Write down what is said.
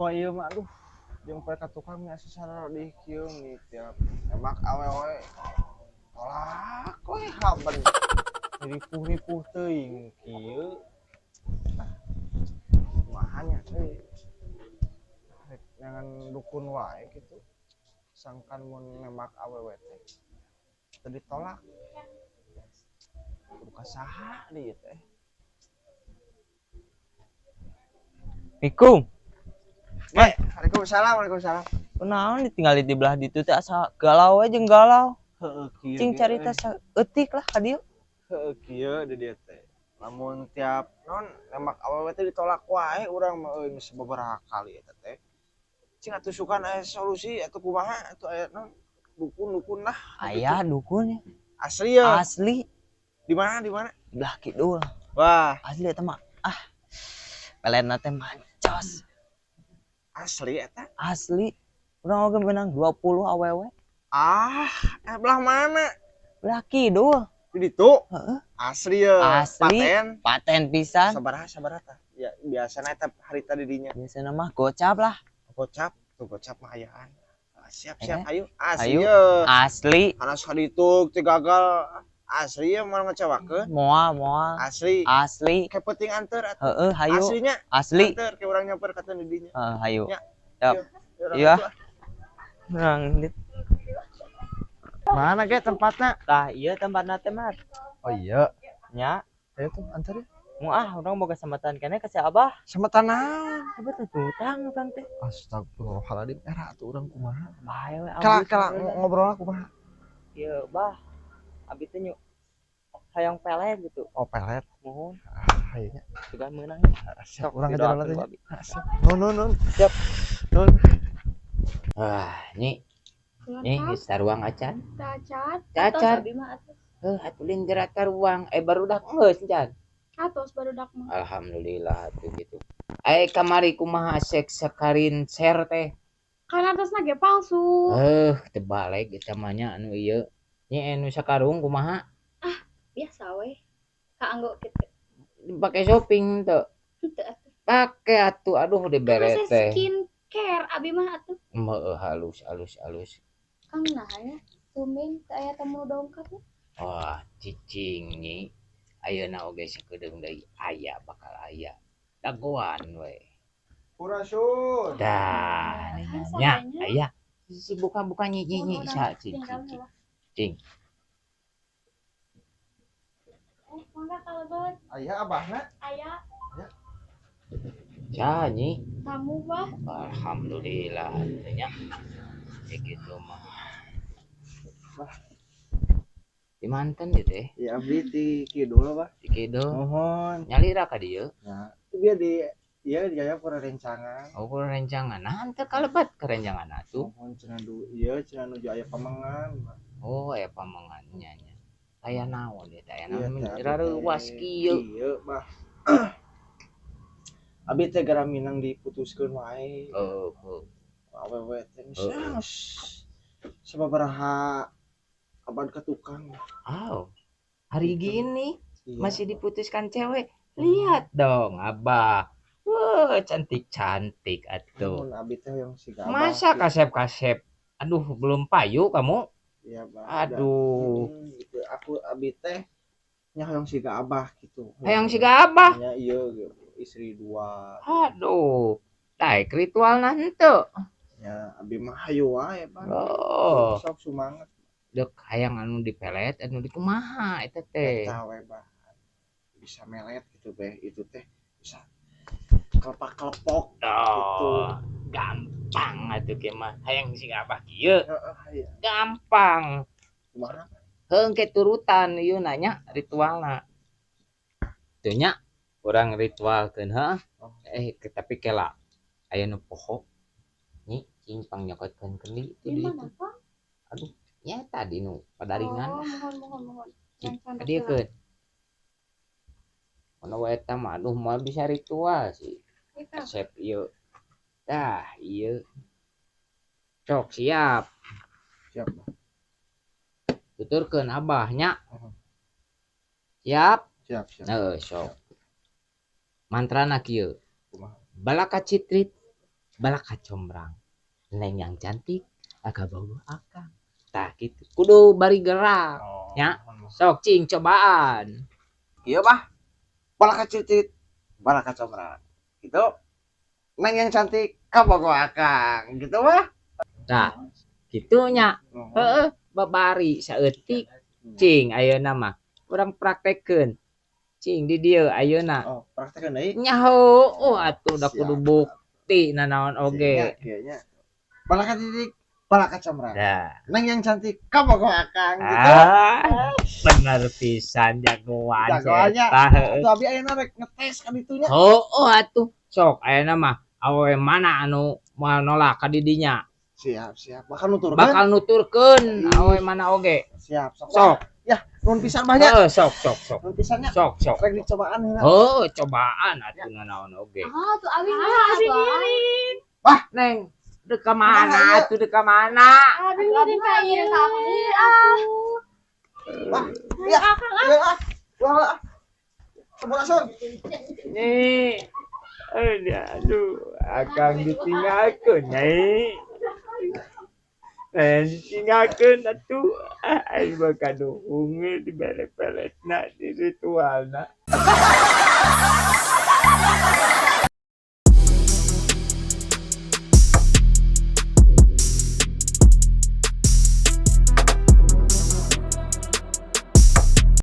Poe ieu mah aduh jeung poe ka tukang nya asa sarodih kieu nih tiap nembak awewe tolak we haben ripuh-ripuh teuing kieu. Ah, kumaha nya euy, rek neangan dukun wae kitu sangkan mun nembak awewe teh teu ditolak kudu ka saha deui teh. Assalamualaikum. Weh, waalaikumsalam, waalaikumsalam. Kunaon ditinggali di belah ditu teh asa galau we jeung galau. Heeh, kieu Cing ge, carita euy. Saeutik lah ka dieu. Heeh, kieu di dieu teh. Lamun tiap non nembak awewe teh ditolak wae urang mah euy geus sababaraha kali eta teh. Cing atuh sukan aya solusi atuh kumaha atuh aya non dukun-dukun lah. Aya dukun ya. Asli ya. Asli. Di mana, di mana? Belah kidul. Wah. Asli eta mah. Ah. Peletna teh mancos. Asli eta? Asli. Urang oge menang 20 awewe. Ah, belah mana? Belah kidul. Di ditu? Heeh. Asli ya. Asli. Paten. Paten pisan. Sabaraha, sabaraha tah? Ya, biasana eta harita di dinya. Biasana mah gocap lah. Gocap, tuh gocap mah ayaan. Ah, siap, siap, Eh, ayo. Asli ayo. ya. Asli. Karena sekali itu teu gagal. Asli ya mau ngecewakeun. Moal, moal. Asli. Asli. Kayak penting anter atuh. Heeh, hayu. Aslinya. Asli. Anter kayak urang nyamper ka di dinya. Heeh, hayu. Ya. Siap. Yuk, urang Iya. atuh, ah. Urang dit. Mana ge tempatna? Tah, ieu tempatna teh, Mat. Oh iya. Nya. Ayo tuh antar ya. Mau ah, urang boga samatan keneh ka si Abah. Samatan naon? Coba tuh utang urang teh. Astagfirullahaladzim, era atuh urang kumaha? Bae we Kala, abdi. Kala ngobrol kumaha? Ieu, Bah. Abi teh nyu hayang pelet gitu. Oh, pelet. Mohon. Ah, ayo nya. Sugan meunang. Ah, siap, urang Didoakeun ngejar ku teh. abi. Ah, siap. Nun, nun, nun. Siap. Nun. Wah, nyi, nyi geus taruang acan? Cacat. Cacat. Atos abi mah atos. Heuh, atuh lain geura taruang. Barudak geus can. Atos barudak mah. Alhamdulillah atuh gitu. Kamari kumaha sek sakarin share teh? Kan atasna ge palsu. Heuh, teu balik eta mah nya anu ieu. Nyi anu sakarung kumaha? Ah, biasa we. Kaanggo kitu. Dipake shopping teu? Henteu atuh. Pake atuh, aduh dibere Kan teh. skincare abi mah atuh. Heueuh, halus halus halus. Kang nah ya, tumben teu aya tamu dongkap. Wah, cicing nyi. Ayeuna oge sakedeung deui aya bakal aya. Dagoan we. Purasun. Dah, nya aya. Si buka-buka nyi nyi nyi sa cing cing cing. Mangga kalebet. Aya abahna? Aya. Ya. Sa nyi. Tamu bah. Alhamdulillah nya. Kayak gitu mah. Bah. Di manten ieu teh? Ya abdi di kidul, Bah. Di kidul. Mohon. Nyalira ka dieu? Ya, itu dia di ieu di Jayapura rencangan. Oh, pura rencangan. Nah, henteu kalebat ka rencangan atuh. Mohon cenah du ieu cenah nuju aya pamengan. Oh, aya pamengan nya nya. Aya naon ieu teh? Aya Iya, naon teh, abi rareuwas teh. kieu. Kieu, Bah. Abi teh gara minang diputuskeun wae. Heuh, heuh. Awewe teh geus Heeh. sababaraha abad ka tukang. Oh, hari Gitu. gini Iya. masih diputuskan cewek. Lihat dong, Abah. Wah, cantik-cantik atuh. Mun abi teh hoyong siga Abah. Masa kasep-kasep? Aduh, belum payu kamu. Iya, Bah. Aduh. Gitu. Aku abi teh nya hoyong siga Abah gitu. Hoyong siga Abah. Nya ieu gitu. Istri dua. Aduh. Daek ritualna henteu. Ya, abi mah hayu wae, Bah. Oh. Sok sumanget. Dek hayang anu dipelet anu di kumaha eta teh. Eta we, Bah. Bisa melet gitu beh, itu teh bisa kelepak-kelepok gitu. Oh, gampang atuh kieu mah. Hayang siga Abah kieu. Heeh, aya. Gampang. Kumaha? Heuh, engke turutan ieu nanya ritualna. Teu nya urang ritualkeun heuh. Oh. Tapi kela aya nu poho. Nyi cing pangnyokotkeun kendi itu Di di mana, itu. Kang? Aduh, nya tadi nu padaringan. Oh, mohon mohon mohon. Cing, Rencana kadiekeun. Mana wae eta mah aduh moal bisa ritual sih. Iya, Kang. Resep ieu. Tah, ieu. Sok siap. Siap. Tuturkeun Abah nya. Heeh. Siap? Siap, siap. Heuh, sok. Mantrana kieu. Kumaha? Balaka citrit. Balaka combrang, neng yang cantik, kabogoh akang. Tah, kitu kudu bari gerak. Oh. Ya. Sok, cing, cobaan. Iya, Bah. Balaka cicit, balaka combrang. Gitu. Neng yang cantik, kabogoh akang. Gitu, Bah. Tah, kitu nya. Heeh, babari saeutik. Cing, ayeuna mah urang praktekkeun. Cing, di dieu ayeuna. Oh, praktekkeun deui. Nyaho, oh atuh da kudu Siap. Bukti nanaon oge. Kayaknya. Balaka titik, balaka combrang. Dah. Neng yang cantik, kabogoh akang. Gitu. Ah, bener pisan, jagoan. Jagoannya. Eta, heueuh. Atuh abi ayeuna rek ngetes ka ditunya. Oh, atuh. Sok ayeuna mah awewe mana anu moal nolak ka didinya. Siap, siap. Bakal nuturkeun. Bakal nuturkeun Ih. awewe mana oge. Siap, sok. Sok. Ya, nuhun pisan banyak. Heeh, sok sok sok. Nuhun pisannya. Sok sok. Rek dicobaan heula. Oh, cobaan atuh nanaon oge. Ah, tuh abi Ah, mah abi atuh, ah. ngiring. Neng, dek ka mana Nah, iya. atuh, dek ka mana? Abi ngiring ka Abi ieu. ngiring ka ieu, atuh. Wah, ya. Akang ah. Ya, ah. Wah, wah. Sampurasun. Nih. Aduh, akang ditinggalkeun, Nyai. Eh, ditinggalkeun atuh. Ah, aing mah kaduhung dibere-beresna di ritualna.